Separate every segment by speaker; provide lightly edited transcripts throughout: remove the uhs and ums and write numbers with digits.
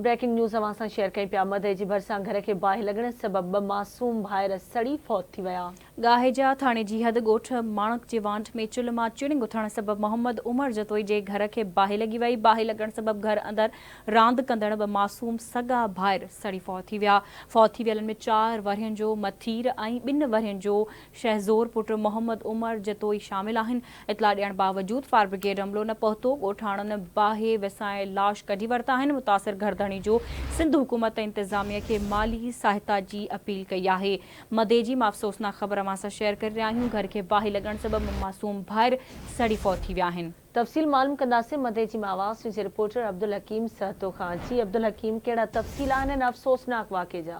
Speaker 1: Breaking news اوهان سان share ڪيون پيا مدئي جي ڀرسان گهر کي باهه لڳڻ سبب ٻه معصوم ڀائر سڙي فوت ٿي ويا.
Speaker 2: ڳاهيجا ٿاڻي جي حد ڳوٺ ماڻڪ جي وانڍ ۾ چلهه مان چڻنگ اٿڻ سبب محمد عمر جتوئي جي گهر کي باهه لڳي وئي، باهه لڳڻ سبب گهر اندر راند ڪندڙ ٻه معصوم سڳا ڀائر سڙي فوت ٿي ويا، فوت ٿي ويلن ۾ چار ورهين جو مٿير ۽ ٻن ورهين جو شهزور پٽ محمد عمر جتوئي شامل آهن، اطلاع ڏيڻ باوجود فائر برگيڊ عملو نه پهتو، ڳوٺاڻن باهه وسائي لاش ڪڍي ورتا آهن، متاثر گهر ڌڻي جو سنڌ حڪومت ۽ انتظاميه کي مالي سهائتا جي اپيل ڪئي آهي. مدي جي مان افسوسناڪ خبر اوهان سان شيئر ڪري رهيا آهيون، گهر کي باهه لڳڻ سبب معصوم ڀائر سڙي فوت ٿي ويا آهن.
Speaker 1: تفصيل معلوم ڪنداسين مدي جي مان آواز نيوز جي رپورٽر عبدالحڪيم سهتو کان. جي عبدالحڪيم ڪهڙا تفصيل آهن هن افسوسناڪ واقعي جا؟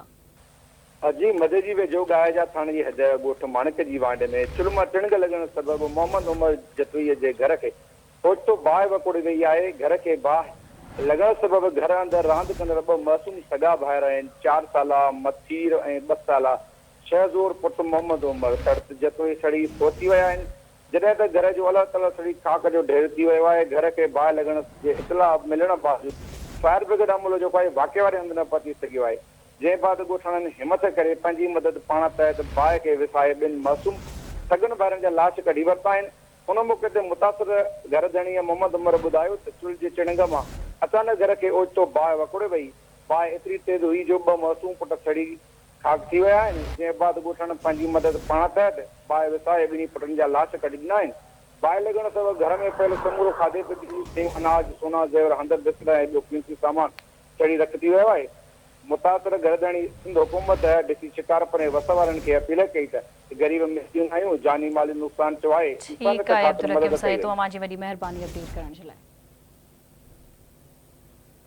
Speaker 3: جي مدي جي ويجهو ڳاهي جا ٿاڻي جي حد ڳوٺ ماڻڪ جي وانڍ ۾ چلهه مان ٽڻگ لڳڻ سبب محمد عمر جتوئي جي گهر کي اوچتو باهه وڪوڙي وئي آهي، گهر کي باهه لڳڻ سبب گهر اندر راند ڪندڙ ٻه معصوم سڳا ڀائر آهن، چار سالا مٿير ۽ ٻه سالا شهزور پٽ محمد عمر تڙت جتوئي سڙي فوت ٿي ويا آهن، جڏهن ته گهر جو الهه تلهه سڙي خاڪ جو ڍير ٿي ويو آهي، گهر کي باهه لڳڻ جي اطلاع ملڻ باوجود فائر برگيڊ عملو جيڪو آهي واقعي واري هنڌ نه پهچي سگهيو آهي. جنهن بعد ڳوٺاڻن همٿ ڪري پنهنجي مدد پاڻ تحت باهه کي وسائي ٻن معصوم سڳن ڀائرن جا لاش ڪڍي ورتا آهن. ان موقعي تي متاثر گهر ڌڻيء محمد عمر ٻڌايو ته چلهه جي چڻنگ مان اچانڪ گهر کي اوچتو باهه وڪوڙي وئي، باهه ايتري تيز هئي جو ٻه معصوم پٽ سڙي خاڪ ٿي ويا آهن، جنهن بعد ڳوٺاڻن پنهنجي مدد پاڻ تحت باهه وسائي ٻنهي پٽن جا لاش ڪڍي ڏنا آهن. باهه لڳڻ سبب گهر ۾ پيل سمورو کاڌي پيتي جون شيون، اناج، سونا زيور، هنڌ بستر ۽ ٻيو قيمتي سامان سڙي رک ٿي ويو آهي. متاثر گهر ڌڻي سنڌ حڪومت، ڊي سي شڪارپور ۽ وس وارن کي اپيل ڪئي ته غريب مسڪين آهيون، جاني مالي نقصان ٿيو آهي، انسانيت
Speaker 2: ٺيڪ آهي
Speaker 3: خاطر مدد
Speaker 2: عبدالحڪيم
Speaker 3: ڪئي
Speaker 2: سهتو
Speaker 3: وڃي.
Speaker 2: اوهان جي وڏي مهرباني اپڊيٽ ڪرڻ جي لاء.